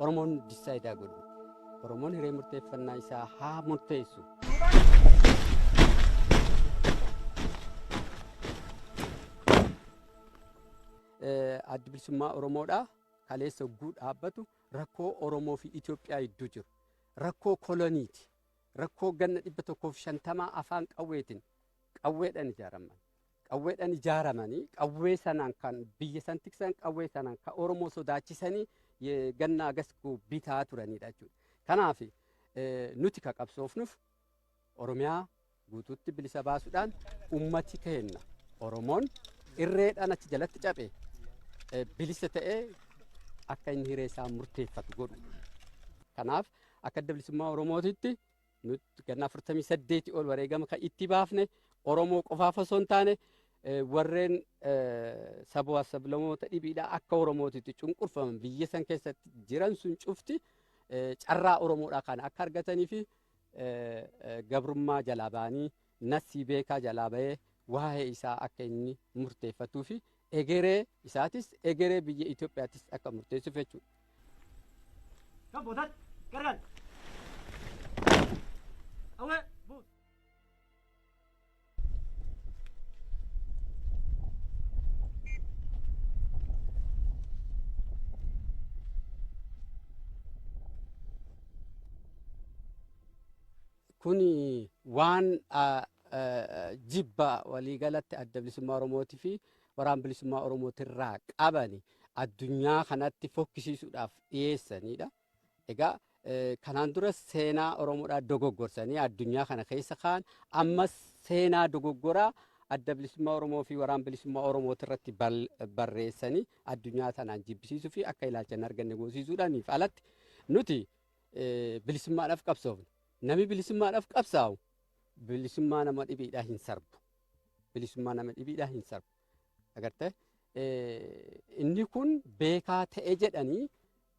Oromoon decide haa godhu. Oromoon hiree murteeffannaa isaa haa murteessu. Addi Bilisummaa Oromoodha. Kaleessa hogguu dhaabbatu rakkoo Oromoo fi Itoophiyaa gidduu jiru. Rakkoo koloniiti. Rakkoo ganna 150 afaan qawweetiin qawweedhaan ijaaraman. Qawweedhaan ijaaramanii qawwee sanaan kan biyya san tiksan, qawwee sanaan kan Oromoo sodaachisanii ganna agas bitaa turanidha jechuudha. Kanaaf nuti ka qabsoofnuuf Oromiyaa guutuutti bilisa baasuudhaan ummati keenya Oromoon irreedhaan achi jalatti cabe bilisa ta'ee akka inni hiree isaa murteeffatu godhu. Kanaaf akka Adda Bilisummaa Oromootitti nuti ganna 48 ol wareegama kan itti baafne Oromoo qofaaf osoo hin taane, warreen sabaa sablamoota dhibiidhaa akka Oromootitti cunqurfaman biyya san keessatti jiran sun cufti carraa Oromoodhaa kana akka argatanii fi gabrummaa jalaa ba'anii, nasii beekaa jalaa ba'ee waa'ee isaa akka inni murteeffatuu fi egeree isaatis egeree biyya Itoophiyaattis akka murteessuuf jechuudha. Gargar. Awwee buus. Kuni waan jibba waliigalatti Adda Bilisummaa Oromootii fi Waraana Bilisummaa Oromootirraa qabani addunyaa kanatti fokkisiisuudhaaf dhiyeessanidha. Egaa kanaan dura seenaa Oromoodhaa dogoggorsanii addunyaa kana keessa kaan, ammas seenaa dogoggoraa Adda Bilisummaa Oromoo fi Waraana Bilisummaa Oromootirratti barreessanii addunyaa sanaan jibbisiisuu fi akka ilaalcha hin arganne goosisuudhaaniif alatti nuti bilisummaadhaaf qabsoofna. Nami bilisummaadhaaf qabsaa'u bilisummaa nama dhibiidhaa hin sarbu. Bilisummaa nama dhibiidhaa hin sarbu. Agartee, inni kun beekaa ta'e jedhanii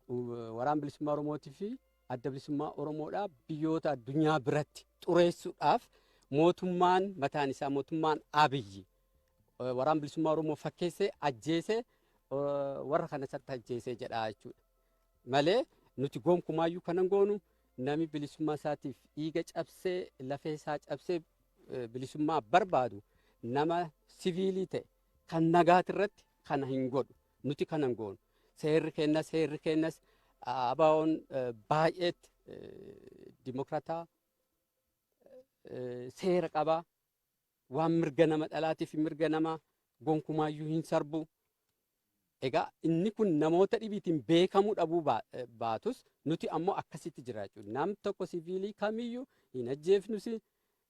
Waraana Bilisummaa Oromootii fi Adda Bilisummaa Oromoodhaa biyyoota addunyaa biratti xureessuudhaaf mootummaan mataan isaa, mootummaan Abiyyi, Waraana Bilisummaa Oromoo fakkeessee ajjeesee, warra kana isatti ajjeesee jedha jechuudha. Malee nuti gonkumaayyuu kanan goonu, nami bilisummaa isaatiif dhiiga cabsee, lafee isaa cabsee bilisummaa barbaadu, nama siviilii ta'e kan nagaati irratti kana hin godhu. Nuti kana hin goonu. Seerri kennas ABO'n baay'eetti dimokrataa, seera qabaa, waan mirga nama dhalaatii fi mirga nama gonkumaayyuu hin sarbu. Egaa inni kun namoota dhibiitiin beekamuu dhabuu baatus, nuti ammoo akkasitti jira jechuudha. Nam tokko siviilii kamiyyuu hin ajjeefnusi,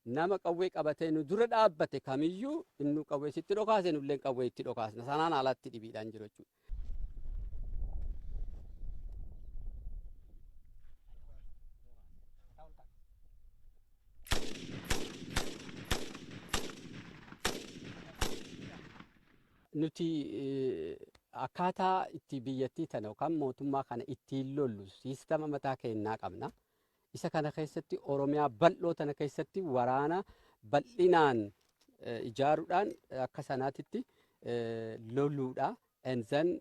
nama qawwee qabatee nu dura dhaabbate kamiyyuu inni qawwee sitti dhokaase, nullee qawwee itti dhokaasna. Sanaan alatti dhibiidhaan jiru jechuudha. Nuti akkaataa itti biyyattii tana yookaan mootummaa kana ittiin lollu siistama mataa keenyaa qabna. Isa kana keessatti Oromiyaa bal'oo tana keessatti waraana bal'inaan ijaaruudhaan akka sanaatitti loluudha. And then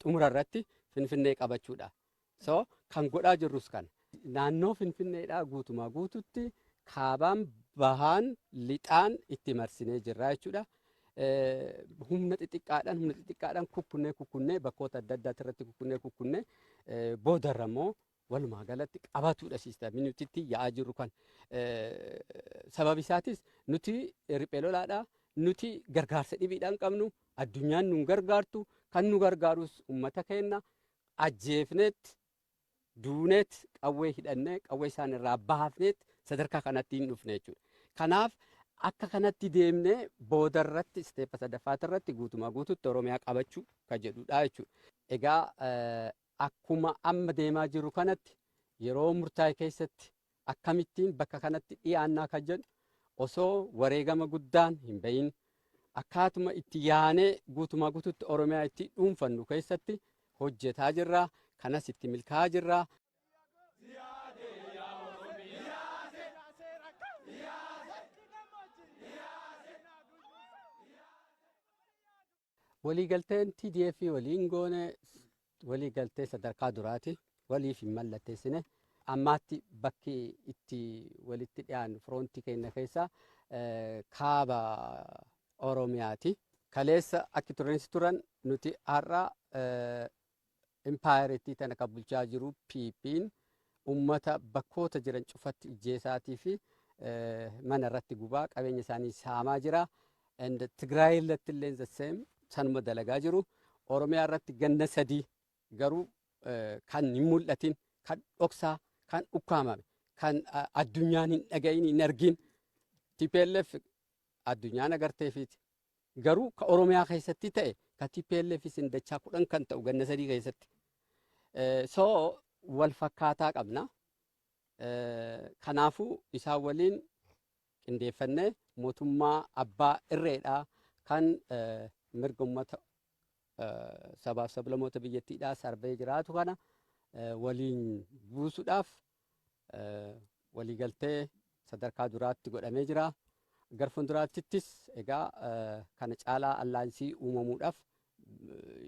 xumura irratti Finfinnee qabachuudha. So kan godhaa jirrus kana. Naannoo Finfinneedhaa guutumaa guututti kaabaan, bahaan, lixaan itti marsinee jirra jechuudha. Humna xixiqqaadhaan kukkunnee kukkunnee, bakkoota adda addaati irratti kukkunnee kukkunnee, boodarra immoo walumaa galatti qabatuudha siistamii nuti itti yaa'aa jirru kan. Sababi isaatis nuti riphee lolaadha. Nuti gargaarsa dhibiidhaan qabnu, addunyaan nu gargaartu, kan nu gargaarus uummata keenya ajjeefneet, duuneet, qawwee hidhannee, qawwee isaan irraa baafneet sadarkaa kanatti hin dhufne jechuudha. Kanaaf akka kanatti deemnee boodarratti step sadaffaati irratti guutumaa guututti Oromiyaa qabachuu kan jedhudha jechuudha. Egaa akkuma amma deemaa jiru kanatti yeroo murtaa'e keessatti akkamittiin bakka kanatti dhiyaannaa kan jedhu, osoo wareegama guddaan hin bahin akkaatuma itti yaanee guutumaa guututti Oromiyaa itti dhuunfannu keessatti hojjetaa jirra. Kanas itti milkaa'aa jirra. Waliigalteen TDF waliin goone waliigaltee sadarkaa duraati. Waliif hin mallatteessine. Ammaatti bakki itti walitti dhiyaannu firoontii keenya keessaa kaaba Oromiyaati. Kaleessa akki turanis turan, nuti har'a impaayerittii tana kan bulchaa jiru PP'n ummata bakkoota jiran cufatti ijjeesaatii fi mana irratti gubaa, qabeenya isaanii saamaa jira. And Tigraay irratti illee the same sanuma dalagaa jiru. Oromiyaa irratti ganna 3 garuu kan hin mul'atin, kan dhoksaa, kan ukkaamame, kan addunyaan hin dhagayin, hin argin, TPLF addunyaan agarteefiiti. Garuu ka Oromiyaa keessatti ta'e ka TPLF isin dachaa 10 kan ta'u ganna 3 keessatti. So wal fakkaataa qabna. Kanaafuu isaan waliin qindeeffannee mootummaa abbaa irreedhaa kan mirga uummata sabaaf sablamoota biyyattiidhaa sarbee jiraatu kana waliin buusuudhaaf waliigaltee sadarkaa duraatti godhamee jira. Gara fuulduraattis egaa kana caalaa alliance uumamuudhaaf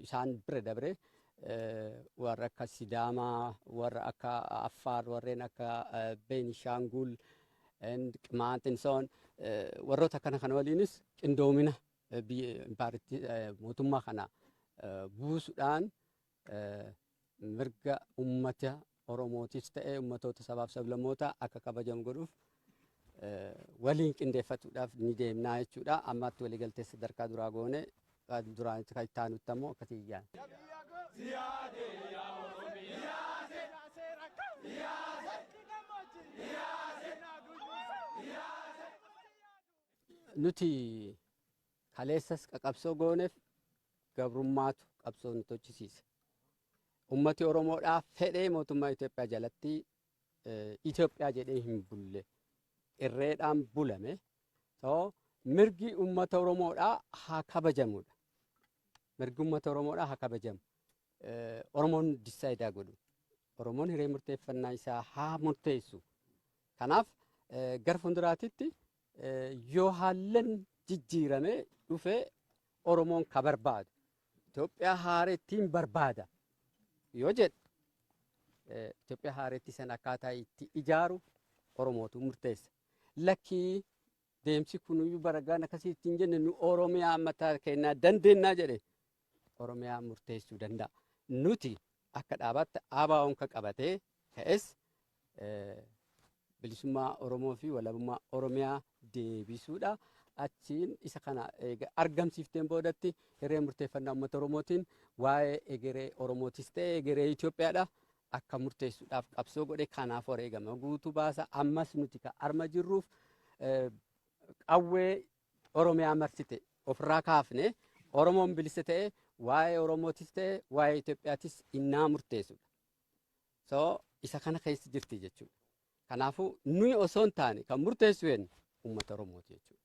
isaan bira dabre warra akka Sidaamaa, warra akka Affaar, warreen akka Beenishaangul, Qimaant and so on, warroota akkana kana waliinis qindoomina biyya impaaritti mootummaa kana buusuudhaan mirga uummata Oromootis ta'ee uummatoota sabaaf sablammoota akka kabajamu godhuuf waliin qindeeffatuudhaaf ni deemnaa jechuudha. Ammaatti waliigaltee sadarkaa duraa goone, duraan kan itti aanutti ammoo akkasii iyyaan. Nuti kaleessas qaqabsoo gooneef gabrummaatu qabsoo nu tochisiise. Ummati Oromoodhaa fedhee mootummaa Itoophiyaa jalatti Itoophiyaa jedhee hin bulle. Irreedhaan bulame. So mirgi ummata Oromoodhaa haa kabajamudha. Mirgi ummata Oromoodhaa haa kabajamu. Oromoon decide godhu. Oromoon hiree murteeffannaa isaa haa murteessu. Kanaaf gara fuulduraatitti yoo haallan jijjiirame dhufee Oromoon ka barbaadu Itoophiyaa haarettiin barbaada yoo jedhe, Itoophiyaa haaretti san akkaataa itti ijaaru Oromootu murteessa. Lakkii, deemsi kunuyyuu baragaan akkasii ittiin jenne, nu Oromiyaa mataa keenyaa dandeennaa jedhe, Oromiyaa murteessuu danda'a. Nuti akka dhaabaatti ABO'n kan qabatee ka'es bilisummaa Oromoo fi walabummaa Oromiyaa deebisuudha. Achiin isa kana eega argamsiifteen boodatti hiree murteeffannaa uummata Oromootiin waa'ee egeree Oromootis ta'e egeree Itoophiyaadha akka murteessuudhaaf qabsoo godhe. Kanaaf wareegama guutuu baasa. Ammas nuti kan arma jirruuf qawwee Oromiyaa marsite ofirraa kaafne, Oromoon bilisa ta'e waa'ee Oromootis ta'e waa'ee Itoophiyaatis innaa murteessudha. So isa kana keessa jirti jechuudha. Kanaafuu nuyi osoo hin taane kan murteessu eenyu? Uummata Oromooti jechuudha.